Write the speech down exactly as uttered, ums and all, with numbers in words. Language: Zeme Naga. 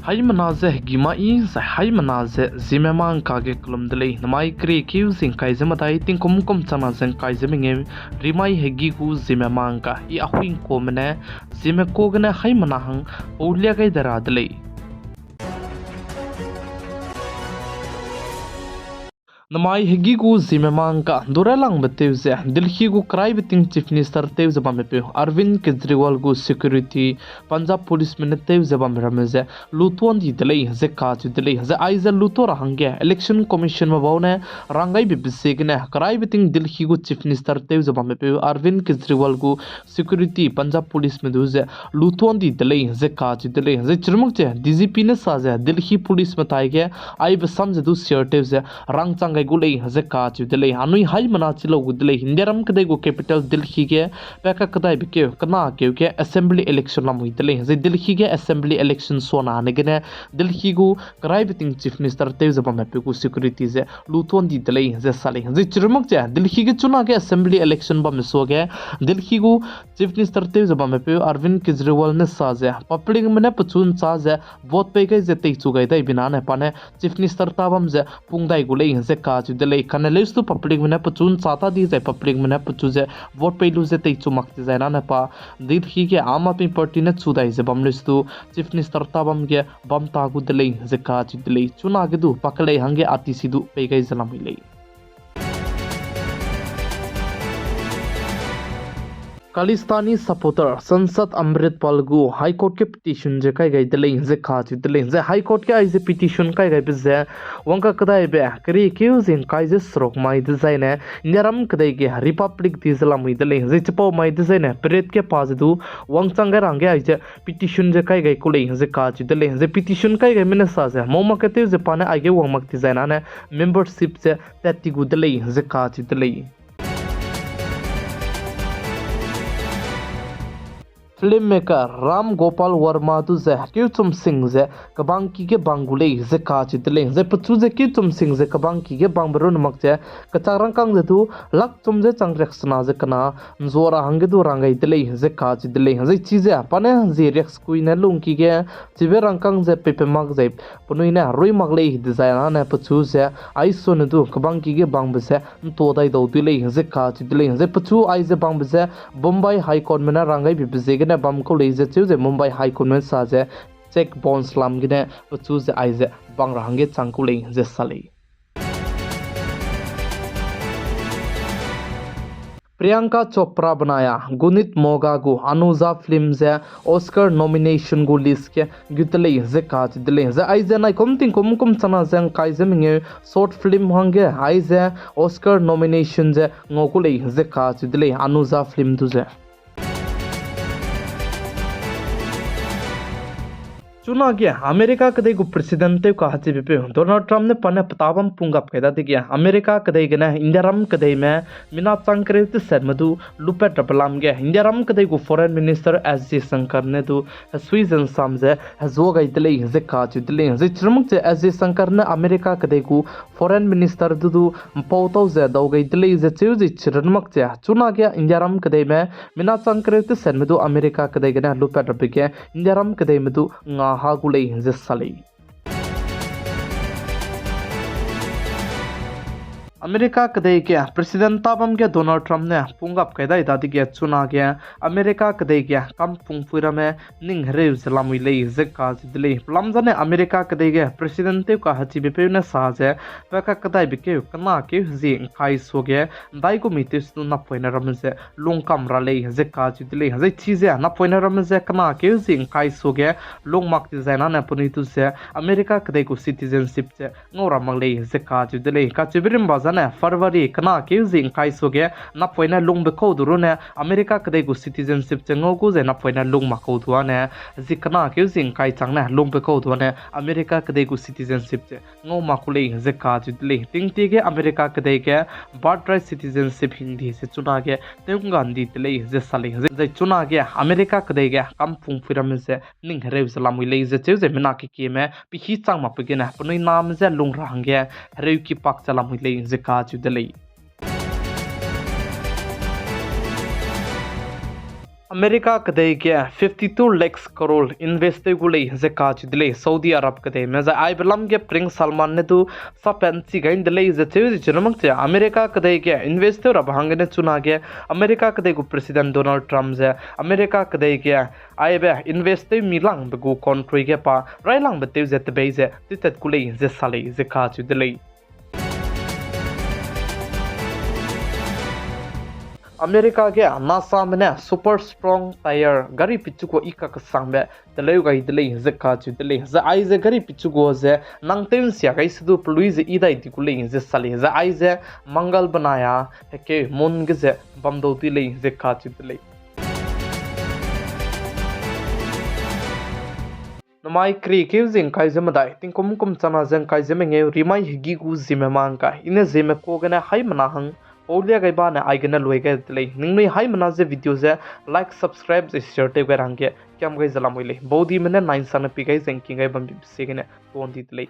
Haimena ze hegî ma i, zai haimena ze Zeme mangka ge kelum de lei. Namai keriekeu zi ngkai ze medai, tingkum kum chana ze ngkai ze mengeu, rimai hegî gu Zeme mangka i ahui ngkuame ne, Zeme ka gene haimena hang paulia gai de ra de lei. Namai hegî gu Zeme mangka, Duralangbe tew ze, Delhi gu keraibe ting Chief Minister tew ze bamme peu, Arvind Kejriwal gu security, Punjab Policeme ne tew ze bamme ramme ze, lutuan di de lei, ze kacheu de lei, ze aize lutuan ra hangge, Election Commissionme bau ne, ranggaibe be ziegene, keraibe ting Delhi gu Chief Minister tew ze bamme peu, Arvind Kejriwal gu security, Punjab Policeme du ze, lutuan di de lei, ze kacheu de lei, ze chirumak ze, D G P ne sa ze, Delhi Policeme taige, aibe sam ze du share tew ze, rangchang gai gu lei, ze kacheu de lei, anui haimena chi lau gu de lei, Indiaram kedei gu capital Delhi ge, pe kakedaibe keu, kena keu ge, assembly election lamui de lei, ze Delhi ge assembly election suana ne gene, Delhi gu keraibe ting Chief Minister tew ze bamme peu gu security ze, lutuan di de lei, ze sa lei, ze chirumak ze, Delhi ge chunage assembly election bamme suage, Delhi gu Chief Minister tew ze bamme peu Arvind Kejriwal ne sa ze, publicme ne pechu nchâ ze, vote pei gai ze teichu gai dai bina ne pa ne Chief Minister ta bam ze pung dai gu lei, ze kacheu de lei, kane leustu publicme ne pechu nchâ ta di zai publicme ne pechu ze vote pei lu ze teichu mak di zai na ne pa Delhi ge Aam Aadmi Party ne chu dai ze bam leustu Chief Minister ta bam ge bam ta gu de lei, ze kacheu de lei, chunage du pa kelei hangge A T C du pei gai ze lamui lei. Khalistani supporter Sansad Amritpal gu High Court ge petition ze kai gai de lei, ze kacheu de lei, ze High Court ge aize petition kai gaibe ze, wang kakedaibe, keriekeu zi ngkai ze seruk mai dezaine, Indiaram kedei ge Republic Day ze lamui de lei, ze chipau mai dezaine, parade ge pa ze du, wangchang gai ra hangge aize petition ze kai gai ku lei, ze kacheu de lei, ze petition kai gaime ne sa ze, mau mak ketew ze pa ne aige wang mak di zai na ne, membership ze tat ti gu de lei, ze kacheu de lei. Filmmaker Ram Gopal Varma du ze keuchum sing ze kebangki ge bang gu lei, ze kacheu de lei, ze pechu ze keuchum sing ze kebangki ge bangbe runne mak ze, kechak rangkâng ze du, lak chum ze chang riaksena ze kena, nzua ra hangge du rang gai de lei, ze kacheu de lei, ze chize, pa ne zi riaksekui ne lungki ge, chibe rangkâng ze peipe mak ze, penui ne rui mak lei dezai na ne pechu ze, aisone du kebangki ge bangbe ze, ntua dai dau dui lei, ze kacheu de lei, ze pechu aize bangbe ze, Bombay High Courtme ne rang gaibe be ziegene bam kau lei, ze cheu ze Mumbai High Courtme sa ze, cheque bounce lam gene pechu ze aize bang ra hangge chang kau lei, ze sa lei. Priyanka Chopra benai a Gunit Moga gu Anuja film ze Oscar nomination gu list ge gut te lei, ze kacheu de lei. Ze aize naikum tingkum kum chana ze ngkai ze mengeu short film hangge aize Oscar nomination ze ngau ku lei, ze kacheu de lei Anuja film du ze. Chunage America kedei gu president tew kahechibe peu Donald Trump ne pa ne peta bam pung gap kai dadege America kedei gene Indiaram kedeime mina chang kereu tesetme du lupat rabe lam ge Indiaram kedei gu foreign minister S Jaishankar ne du hesui ze nsam ze hezuâ gai de lei, ze kacheu de lei. Ze chirunmak che S Jaishankar ne America kedei gu foreign minister du du mpau tau ze dau gai de lei, ze cheu ze chirunmak che chunage Indiaram kedeime mina chang kereu tesetme du America kedei gene lupat rabe ge Indiaram kedeime du nga ha gu lei, ze sa lei. America kedei ge president tabam ge Donald Trump ne pung gap kai dai dadege chunage America kedei ge kampungpui ramme ning hereu ze lamui lei, ze kacheu de lei. Pelam zane America kedei ge president tew kahechibe peu ne sa ze, pe kakedaibe keu kena keu zi ngkai suage ndaigumi tewse du napoine ramme ze lungkam ra lei, ze kacheu de lei. Zai chize napoine ramme ze kena keu zi ngkai suage lungmak dezai nane penui du ze America kedei gu citizenship ze ngau ra mak lei, ze kacheu de lei. Kacheube rimba zane February kena keu zi ngkai suage napoine lungbe kau du rune America kedei gu citizenship ze ngau gu ze napoine lungmak kau du ane, zi kena keu zi ngkai changne lungbe kau du ane America kedei gu citizenship ze ngau mak ku lei, ze kacheu de lei. Tingtie ge America kedei ge birthright citizenship hingdi ze chunage tew ngga ndi de lei, ze sa lei. Zai chunage America kedei ge kampungpui ramme ze ning hereu ze lamui lei, ze cheu ze mina kekieme pehî chang makbe gene penui name ze lung ra hangge hereu kipak ze lamui lei, ze kacheu de lei. America kedei ge fifty two lakhs crore invest tew gu lei ze kacheu de lei Saudi Arab kedeime, zai aibe lam ge Prince Salman ne du sapat nchi gai de lei ze cheu ze chuna mak che America kedei ge invest tew rabe hanggene chunage America kedei gu President Donald Trump ze America kedei ge aibe invest tew mi langbe gu country ge pa railangbe tew ze tebei ze tewtat gu lei ze sa lei ze kacheu de lei. America ge NASA me ne super strong tyre gari pichu gu i kakesangbe teleu gai de lei ze kacheu de lei. Zai aize gari pichu gu ze nang tew nsia gai se du pelui ze i dai di gu lei ze sa lei. Zai aize Mangal benai a hekeu moon ge ze bam dau di lei ze kacheu de lei. Namai keriekeu ze ngkai ze medai, tingkum kum chana ze ngkai ze mengeu, rimai hegî gu ziemme ma ngkai, i ne ziemme ka gene haimena hang paulia gai bane aigene lui gai de lei. Ningnui haimena ze video ze like, subscribe zai share tew gai ra hangge kiam gai ze lamui lei. Baudime ne nai nsangne pi gai ze ngking gai bambe ziegene tuan di de lei.